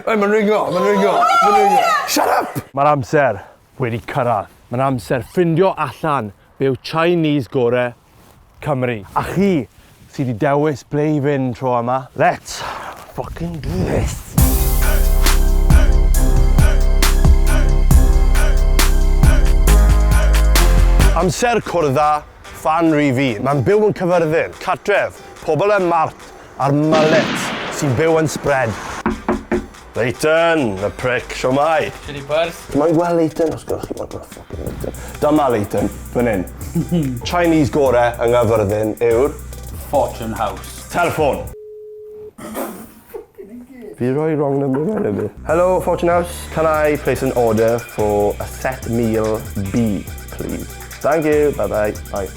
Oi, mae'n ringo, mae'n ringo, mae'n ringo. Shut up! Mae'r amser wedi cyrraedd. Mae'n amser ffindio allan be yw Chinese gore Cymru. A chi sydd wedi dewis ble i fynd tro yma. Let's fucking do this! Amser cwrdd â ffan rif un. Mae'n byw yn Cyfyrddin, cartref, pobl y mart a'r mullet sy'n byw yn spread. Leighton, y prick, shwmae? Shwt i pwrs? Mae'n gweld Leighton, os gwelwch chi, mae'n gweld fucking Leighton. Dyma Leighton, fan hyn. Chinese gore yng Nghyfyrddin yw'r... Fortune House. Teleffon. Fi roi wrong number mewn iddi. Hello, Fortune House. Can I place an order for a set meal B, please? Thank you. Bye bye. Bye.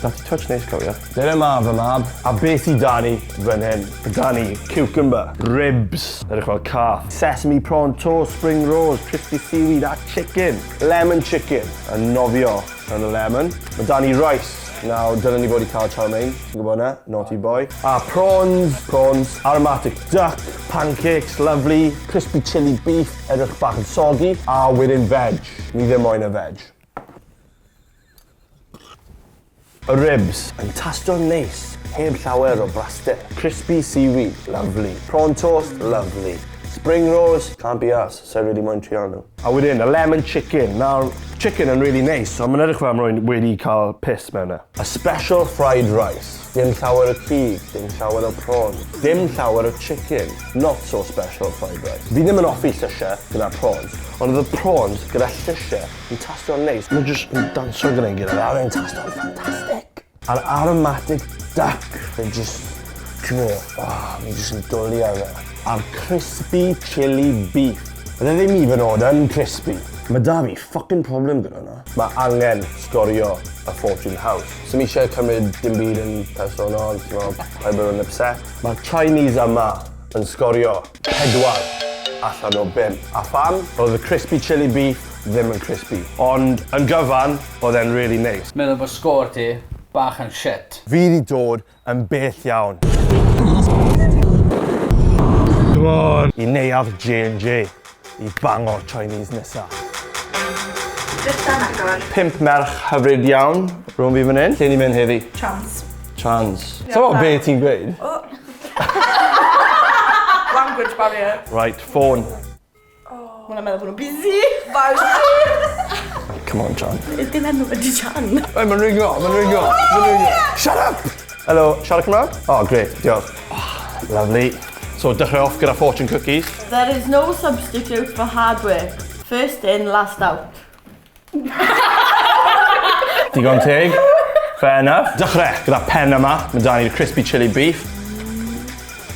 That's a touch neis cofio. Dyna ma fy mab. A beth sy 'da ni fan hyn? Ma' 'da ni cucumber, ribs, edrych fel cath, sesame prawn toast, spring rolls, crispy seaweed a chicken. Lemon chicken, yn nofio yn y lemon. Ma' 'da ni rice. Nawr, dylen ni fod i cael chow mein, ti'n gwybod 'na? Naughty boy. A prawns, prawns, aromatic duck, pancakes, lovely, crispy chilli beef, edrych bach yn soggy, a wedyn veg. Ni ddim moyn y veg. Y ribs yn tasto'n neis, heb llawer o braster. Crispy seaweed, lovely. Prawn toast, lovely. Spring rolls, can't be arsed, sa i rili moyn trial nhw. A wedyn, y lemon chicken. Nawr, chicken yn really neis, ond mae'n edrych fel ma' rywun wedi cael piss mewn e. A special fried rice. Dim llawer o cig, dim llawer o prawns, dim llawer o chicken. Not so special fried rice. Fi ddim yn offi llysiau gyda prawns, ond oedd y prawns gyda llysiau Yn tastio'n neis. Mae jyst yn danso gyda'n gilydd a mae'n tastio'n ffantastig. A'r aromatic duck, fe jyst, t'mo, oh, fi jyst yn dwli ar fe. A'r crispy chilli beef. Oedd e ddim even oed yn crispy. Mae da fi fucking problem gyda hwnna. Mae angen sgorio y Fortune House. Sim eisiau cymryd dim byd yn personol, t'mo, paid bod yn upset. Mae'r Chinese yma yn sgorio 4 allan o 5. A pham? Oedd y crispy chilli beef ddim yn crispy. Ond yn gyfan, oedd e'n really neis. Meddwl bod sgôr ti bach yn shit. Fi 'di dod yn bell iawn. Come on! I neuadd J&J i bango'r Chinese nesa. Drysau'n agor. Pump merch hyfryd iawn rownd fi fan hyn. Lle ni'n mynd heddi? Chance. Chance. Sa bo be ti'n gweud? O! Language barrier. Right, ffôn. Oh. Ma' wnna'n meddwl bod nhw'n busy. Come on, Chan. Dim enw ydi Chan. Oi, mae'n ringo, mae'n ringo, mae'n ringo. Shut up! Helo, siarad Cymraeg? Oh, great, diolch. Oh, lovely. So, dechrau off gyda fortune cookies. There is no substitute for hard work. First in, last out. Digon teg. Fair enough. Dechrau gyda pen yma. Mae da ni'r crispy chili beef.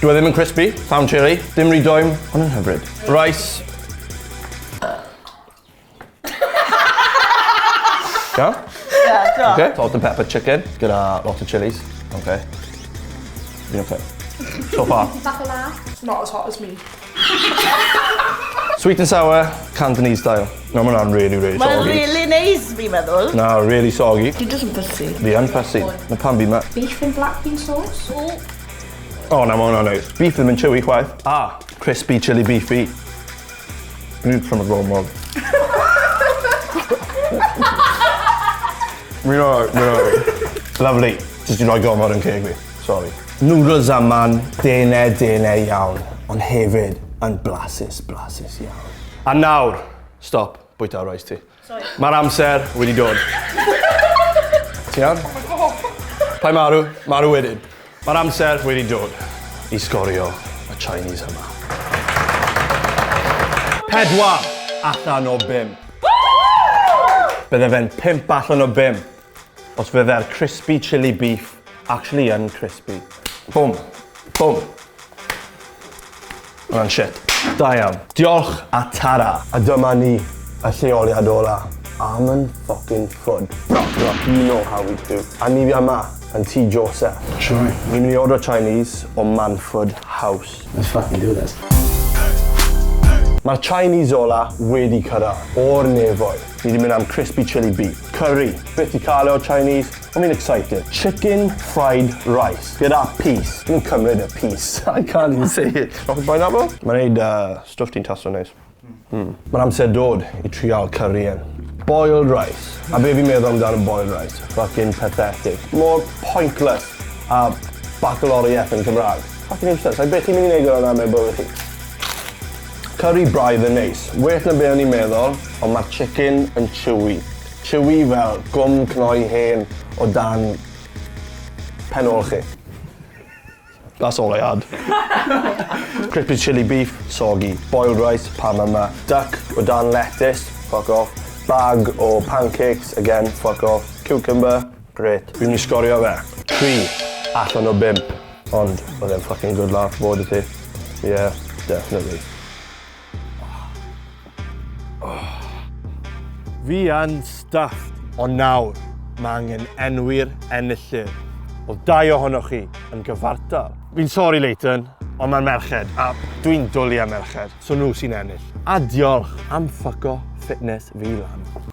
Dwi e ddim yn crispy, llawn chili, dim rhy dwym, ond yn hyfryd. Rice. Iawn? Yeah, do. Okay. Salt and pepper chicken gyda lot of chilies. Okay. Fi'n okay. So far. Bach o laugh. Not as hot as me. Sweet and sour, Cantonese style. No, ma' wnna'n really, really Mae'n soggy. really neis, fi'n meddwl. Na, really soggy. Ti jyst yn fussy. Fi yn fussy. Na pam fi ma... Beef in black bean sauce. O, na, ma' hwnna'n neis. Beef ddim yn chewy chwaith. Ah, crispy chili beef fi. Fi'n cymryd gormod. Fi'n alright, fi'n alright. Lovely. Jyst 'di roi gormod yn ceg fi. Sori. Noodles yma'n dene, dene iawn, ond hefyd yn blasus, blasus iawn. A nawr, stop, bwyta rice ti. Sorry. Mae'r amser wedi dod. Ti iawn? Oh my god. Paid marw, marw wedyn. Mae'r amser wedi dod i sgorio y Chinese yma. 4 allan o 5. Bydde fe'n 5 allan o 5 os fydde'r crispy chilli beef actually yn crispy. Boom. Boom. Hwnna'n shit. Da iawn. Diolch a tara. A dyma ni, y lleoliad ola. Almond fucking Ffwd. You know how we do. A ni yma yn tŷ Joseph. Shwmae? Ni'n mynd i ordro Chinese o Manford House. Let's fucking do this. Mae'r Chinese ola wedi cyrraedd o'r nefoedd. Ni wedi mynd am crispy chili beef. Curry. Byth 'di cael e o'r Chinese, ond fi'n excited. Chicken fried rice. Gyda peas. Fi'n cymryd y peas. I can't even say it. Chocolate pineapple? Mae'n neud stwff ti'n tasto neis. Mae'n amser dod i trial curry yn. Boiled rice. A be fi'n meddwl amdano boiled rice? Fucking pathetic. More pointless a baccalaureate yn Cymraeg. Fucking useless. Like, beth chi'n mynd i wneud gyda hwnna mewn bywyd chi? Curry braidd yn neis. Well na be o'n i'n meddwl, ond mae'r chicken yn chewy. Chewy fel gwm cnoi hen o dan pen ôl chi. That's all I had. Crispy chili beef, soggy. Boiled rice, pam yma. Duck o dan lettuce, fuck off. Bag o pancakes, again, fuck off. Cucumber, great. Fi'n mynd i sgorio fe. 3 allan o 5. Ond, oedd e'n fucking good laugh fod i ti. Yeah, definitely. Oh. Fi yn stuffed, ond nawr mae angen enwi'r enillydd. Oedd dau ohonoch chi yn gyfartal. Fi'n sori, Leighton, ond mae'r merched, a dwi'n dwlu am merched, so nhw sy'n ennill. A diolch am ffyco fitness fi lan.